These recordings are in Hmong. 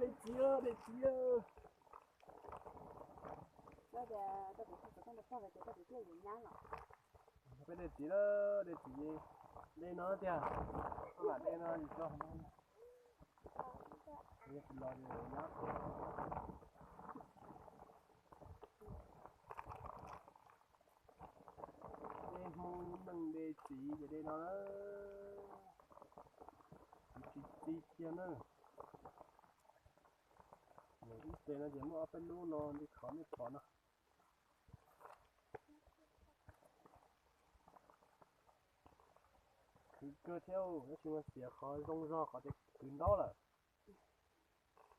Dej txiv, dej txiv. Peb dej txiv lawm, dej txiv, dej no tiag, koj mam dej no yus tso. Dej Hmoob neej dej txiv ces dej no na, tsis txi kiag na. Ib teg no ces muaj ob peb lub no li qhov nej pom no. Khwv kawg thiab, tab sis mas xiam qhov zoo zog qhov tias khwv ntaub lawm.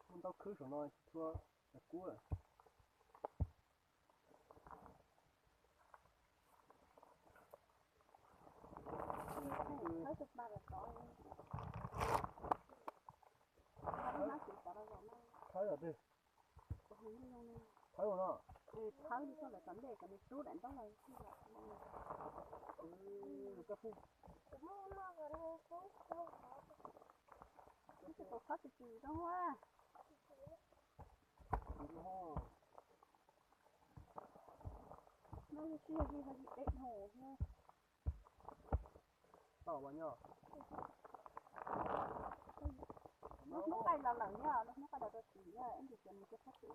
Muaj ntaub khwb saum no tsis tshua kub lawm. Thawb los twg? Thawb los no. Thawb li koj lawv tom ntej kom nws rub daim ntaub los. Tus khob tsis tsis zoo a. No li tsis yog li ho yim dej dhau thiab. Tau mas nyob. Lub hnub qaij los lawm nyob, lub hnub qaij los rau tim nyob, ib ntsis ces nws cia khob tim.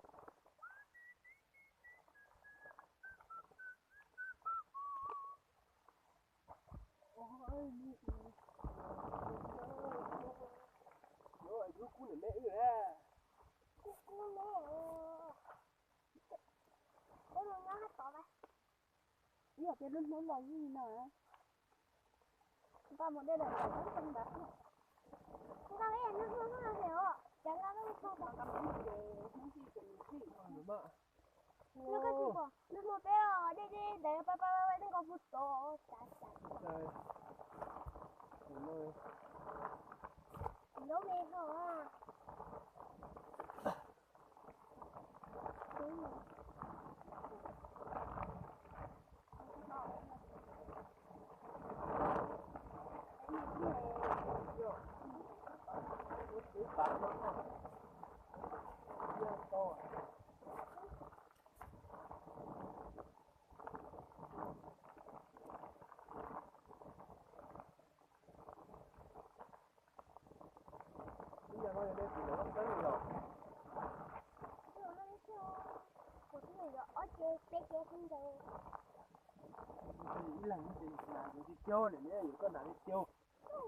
Lub kub niam me wb na. Kub kub me. Kub no nyob hab tod mas. Ib yam tias lub hnub los yij no. Nqa mus dej lawm nqa tau ntawd. Nqa ib yam lub hnub no os, ces nqa lub hnub no. Nqa mus ces hnub yij ces nws yij. Nws koj tsis pom lub hnub peb os, dej dej ntawd pa pa pa pa dej nkaus puag tod. Lub me hov. Ib yam no yog dej tim lawv lub tseeb yog. Kuv twb yog ob ce peb ce khaub ncaws. Ib leeg ces nas kuv tsis caug, niam ne yuav koj nas li caug. Kuv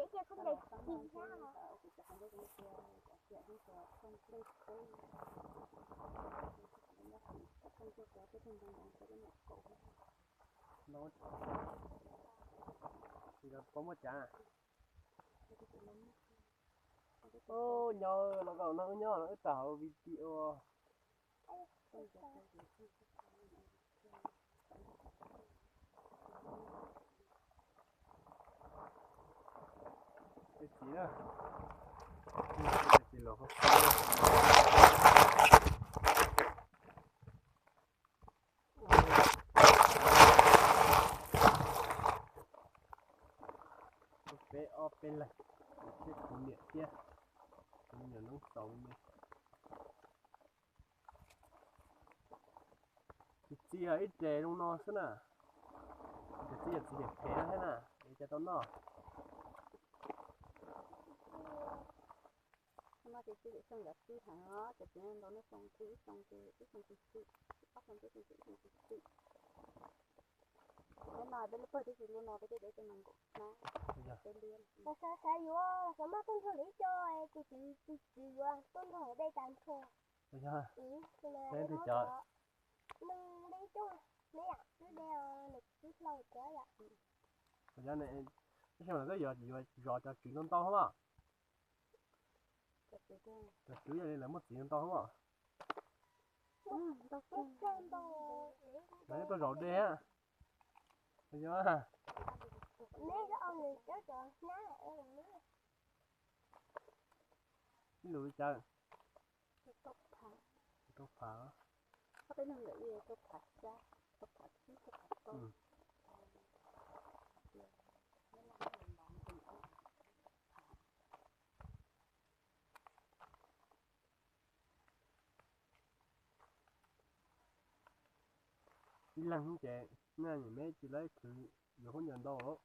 ib ce khaub ncaws tsis hab. Nyob los kom no wb nyob no wb tau hauv video. Tus txiv na, tus txiv los. Peb ob peb leeg, thiab kuv niam thiab, kuv me nyuam noob xaus me. Tus txiv yog ib res zoo no xwb na, tus txiv yog txiv phem phem thiab na, es cas tau noj. No ces txiv xyoo yov txiv heev os, ces txiv ntau nej xyoo txiv ib xyoo ces ib xyoo txiv txiv, ob xyoo txiv xyoo txiv ib xyoo txiv txiv. Peb no peb lub pawg twb tsis lub no peb tej dev tej no nkaum hnab, peb liab. Xav xav yuav xav muaj tub nrho li ib co, tus txiv tus txiv yuav tub nrho dej tas nrho. Ib xyoo no twb cov nws li coj, nws yam twb de, nws twb hlau cov yam. Tab sis mas koj yuav yuav zov cov tswv ntau ntau hab mas. Cov tswv yog li lawv muaj txiv ntau hab mas. Lawv tuaj zaum dej hab. Yog. Ib lus li cas? Rau phav. Rau phav. Rau phav. Rau phav. Rau phav. Rau phav. Rau phav. Rau phav. Rau phav. ib leeg ces nej me tsis laib khwv yuav khaub ncaws ntau.